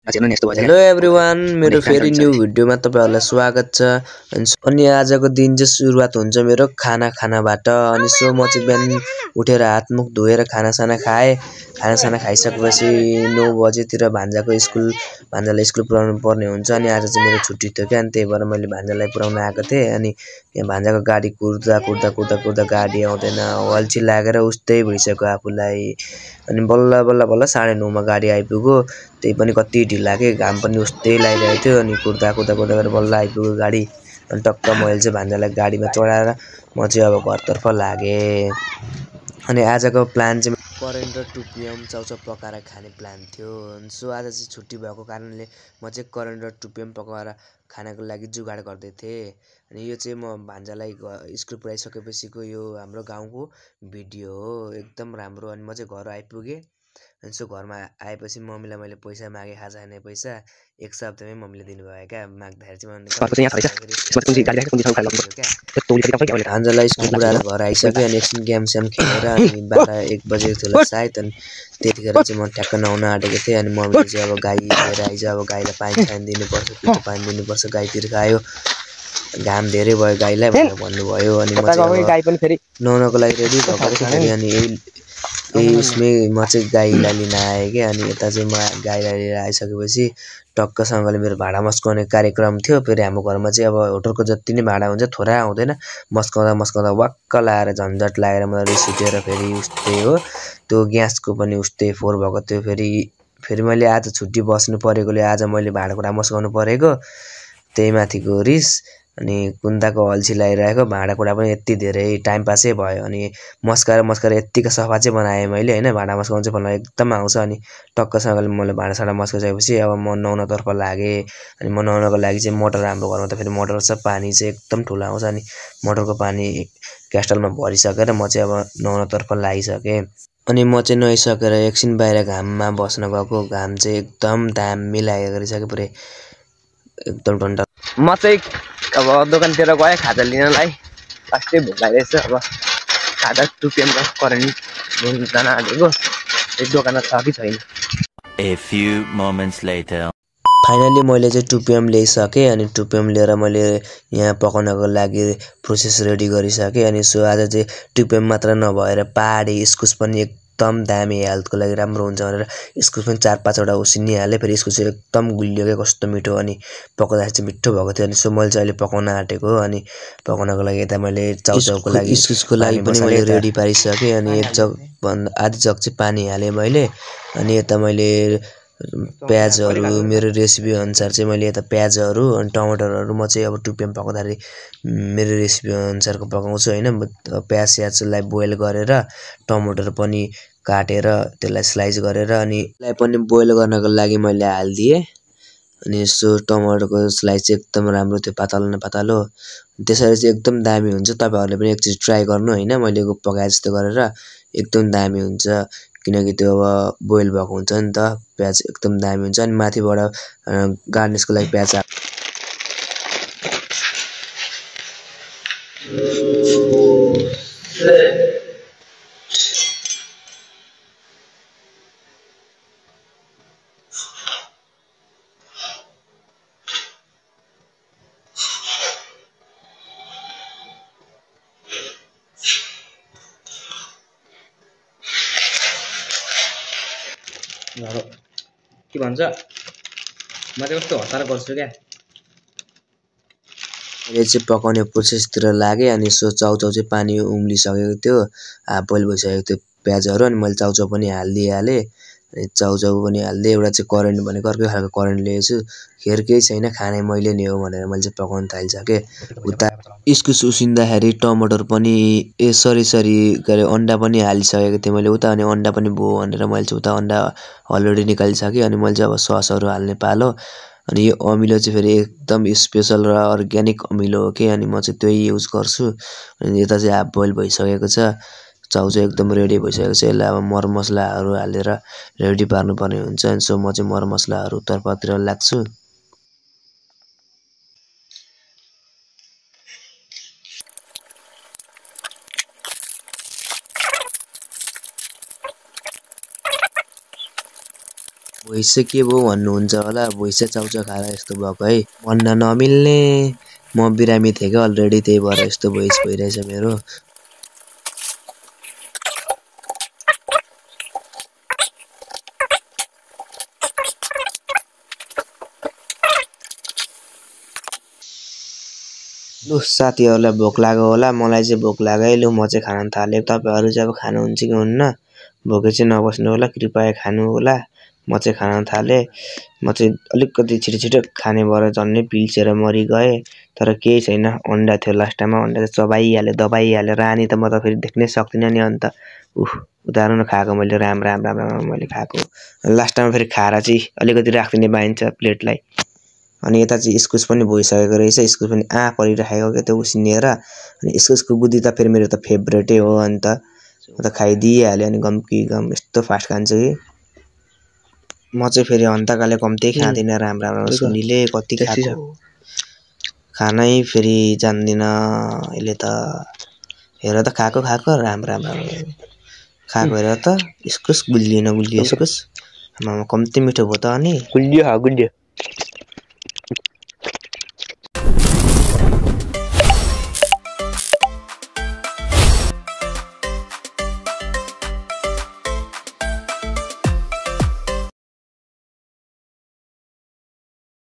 Hello everyone, मेरो फेरि new भिडियोमा तपाईहरुलाई स्वागत छ। अनि आजको दिन चाहिँ सुरुवात हुन्छ मेरो खानाबाट। अनि सो म चाहिँ बिहान उठेर हात मुख धोएर खानासाना खाए। खानासाना खाइसकेपछि 9 बजेतिर भान्जालाई स्कुल पुर्याउनु पर्ने हुन्छ। अनि आज चाहिँ मेरो छुट्टी थियो क्या, अनि त्यही भएर मैले भान्जालाई पुर्याउन आएको थिएँ। अनि यहाँ भान्जाको गाडी कुर्दा गाडी आउँदैन, अल्छी लागेर उस्तै भइसक्यो आफूलाई। अनि बल्ल 9:30 मा गाडी आइपुग्यो। त्यही पनि कति ढिला के, घाम पनि उस्तै लागिरहेको थियो। अनि कुर्दा गरेर बल्ल आइपुग्यो गाडी। अनि टक्क मैले चाहिँ भान्जालाई गाडीमा चढाएर म चाहिँ अब घरतर्फ लागेँ। अनि आजको प्लान चाहिँ करेन्ट र टुपियम चाउचाउ पकाएर खाने प्लान थियो। सो आज चाहिँ छुट्टी भएको कारणले म चाहिँ करेन्ट र टुपियम पकाएर खानको लागि जुगाड गर्दै थिएँ। अनि यो चाहिँ म भान्जालाई स्कुल पुऱ्याइसकेपछिको यो हाम्रो गाउँको भिडियो हो, एकदम राम्रो। अनि म चाहिँ घर आइपुगेँ। अनि सो घरमा आएपछि मम्मीलाई मैले पैसा मागेँ, खाजा खाने पैसा। एक सप्ताहमै मम्मीले दिनुभयो क्या। माग्दाखेरि चाहिँ भान्जालाई स्कुल पुऱ्याएर घर आइसक्यो। अनि एकछिन गेम खेलेर अनि 12-1 बजेको थियो होला सायद। अनि त्यतिखेर चाहिँ म ठ्याक्क नुहाउन आँटेको थिएँ। अनि मम्मीले चाहिँ अब गाई लिएर आइज, अब गाईलाई पानी दिनुपर्छ, पितो पानी दिनुपर्छ, गाईतिर आयो, घाम धेरै भयो गाईलाई भनेर भन्नुभयो। अनि म चाहिँ नुहाउनको लागि रेडी भएको थिएँ। अनि यही उसमै म चाहिँ गाईलाई लिन आएँ क्या। अनि यता चाहिँ म गाईलाई लिएर आइसकेपछि टक्कसँगले मेरो भाँडा मस्काउने कार्यक्रम थियो। फेरि हाम्रो घरमा चाहिँ अब होटलको जति नै भाँडा हुन्छ थोरै आउँदैन, मस्काउँदा वाक्क लाएर झन्झट लागेर मलाई रिस उठेर फेरि उस्तै हो। त्यो ग्यासको पनि उस्तै फोहोर भएको थियो। फेरि मैले आज छुट्टी बस्नु परेकोले आज मैले भाँडाकुँडा मस्काउनु परेको, त्यही माथिको रिस। अनि कुन्दाको अल्छी लागिरहेको, भाँडाकुँडा पनि यति धेरै टाइम पासै भयो। अनि मस्काएर यत्तिको सफा चाहिँ बनाएँ मैले होइन। भाँडा मस्काउनु चाहिँ मलाई एकदम आउँछ। अनि टक्कसँगले मैले भाँडासाँडा मस्काइसकेपछि अब म नुहाउनतर्फ लागेँ। अनि म नुहाउनको लागि चाहिँ मोटर, हाम्रो घरमा त फेरि मोटर छ, पानी चाहिँ एकदम ठुलो आउँछ। अनि मोटरको पानी क्यास्टलमा भरिसकेर म चाहिँ अब नुहाउनतर्फ लागिसकेँ। अनि म चाहिँ नुहाइसकेर एकछिन बाहिर घाममा बस्न गएको। घाम चाहिँ एकदम दामी लागेको रहेछ कि, पुरै एकदम ठन्डा। म चाहिँ अब दोकानतिर गएँ खाजा लिनलाई, लास्टै भोक लागेछ। अब खाजा टुपियम र करेन्ट लिन जान आँटेको, दोकानमा छ कि छैन। A few moments later. Finally मैले चाहिँ टुपियम ल्याइसकेँ। अनि टुपियम लिएर मैले यहाँ पकाउनको लागि प्रोसेस रेडी गरिसकेँ। अनि सो आज चाहिँ टुपियम मात्र नभएर पहाडी इस्कुस पनि एकदम दामी, हेल्थको लागि राम्रो हुन्छ भनेर इस्कुस पनि 4-5 वटा उसिनिहालेँ। फेरि इस्कुस चाहिँ एकदम गुलियो क्या, कस्तो मिठो। अनि पकाउँदाखेरि चाहिँ मिठो भएको थियो। अनि सो मैले चाहिँ अहिले पकाउन आँटेको। अनि पकाउनको लागि यता मैले चाउचाउको लागि इस्कुसको लागि पनि मैले रेडी पारिसकेँ। अनि 1 जग आधी जग चाहिँ पानी हालेँ मैले। अनि यता मैले प्याजहरू, मेरो रेसिपी अनुसार चाहिँ मैले यता प्याजहरू अनि टमाटरहरू म चाहिँ अब टुपियम पकाउँदाखेरि मेरो रेसिपी अनुसारको पकाउँछु होइन। प्याजलाई बोइल गरेर टमाटर पनि काटेर त्यसलाई स्लाइस गरेर अनि त्यसलाई पनि बोइल गर्नको लागि मैले हालिदिएँ। अनि यसो टमाटरको स्लाइस चाहिँ एकदम राम्रो थियो, पातलो न पातलो। त्यसरी चाहिँ एकदम दामी हुन्छ। तपाईँहरूले पनि एकचोटि ट्राई गर्नु होइन, मैले पकाए जस्तो गरेर एकदम दामी हुन्छ। किनकि त्यो अब बोइल भएको हुन्छ नि त, प्याज एकदम दामी हुन्छ। अनि माथिबाट गार्निसको लागि प्याज के भन्छ, म चाहिँ कस्तो हतार गर्छु क्या। मैले चाहिँ पकाउने प्रोसेसतिर लागेँ। अनि सो चाउचाउ चाहिँ पानी उम्लिसकेको थियो, हाफ बोइल भइसकेको थियो प्याजहरू। अनि मैले चाउचाउ पनि हालिदिइहालेँ। अनि चाउचाउ पनि हालिदिएँ। एउटा चाहिँ करेन्ट भनेको अर्कै खालको करेन्ट ल्याएको छु, खेर केही छैन, खाने मैले नै हो भनेर मैले चाहिँ पकाउन थालिसकेँ। उता इस्कुस उसिन्दाखेरि टमाटर पनि सरी गरे अन्डा पनि हालिसकेको थिएँ मैले उता। अनि अन्डा पनि भयो भनेर मैले चाहिँ उता अन्डा अलरेडी निकालिसकेँ। अनि मैले चाहिँ अब ससहरू हाल्ने पालो। अनि यो अमिलो चाहिँ फेरि एकदम स्पेसल र अर्ग्यानिक अमिलो हो कि, अनि म चाहिँ त्यही युज गर्छु। अनि यता चाहिँ हाफ बोइल भइसकेको छ, चाउचाउ एकदम रेडी भइसकेको छ। यसलाई अब मरमसलाहरू हालेर रेडी पार्नुपर्ने हुन्छ। अनि सो म चाहिँ मरमसलाहरू तर्फतिर लाग्छु। भोइस चाहिँ के भयो भन्नुहुन्छ होला भोइस चाहिँ चाउचाउ खाएर यस्तो भएको है भन्न नमिल्ने म बिरामी थिएँ क्या अलरेडी त्यही भएर यस्तो भोइस भइरहेछ मेरो लु साथीहरूलाई भोक लाग्यो होला मलाई चाहिँ भोक लाग्यो लु म चाहिँ खान थालेँ तपाईहरु चाहिँ अब खानुहुन्छ कि हुन्न भोकै चाहिँ नबस्नु होला कृपया खानु होला म चाहिँ खान थालेँ म चाहिँ अलिकति छिटो खाने भएर झन्नै पिल्सेर मरि गए तर केही छैन अन्डा थियो लास्ट टाइममा अन्डा चाहिँ चबाइहाले दबाइहाले रानी त म त फेरि देख्नै सक्दिनँ नि अन्त उदाहरण खाएको मैले राम मैले खाएको लास्ट टाइममा फेरि खाएर चाहिँ अलिकति राख्दिने बाइन्छ प्लेटलाई अनि यता चाहिँ इस्कुस पनि भइसकेको रहेछ इस्कुस पनि परिराखेको के त्यो उसिनेर अनि इस्कुसको गुदी त फेरि मेरो त फेभरेटै हो अन्त म त खाइदिइहालेँ अनि गम यस्तो फास्ट खान्छु कि म चाहिँ फेरि हन्तकाले कम्ती खाँदिनँ राम सुनिले कति खाएको खानै फेरि जान्दिन अहिले त हेर त खाएको राम खाएको हेर त इस्कुस गुलियो इस्कुस आमामा कम्ती मिठो भयो त अनि गुलियो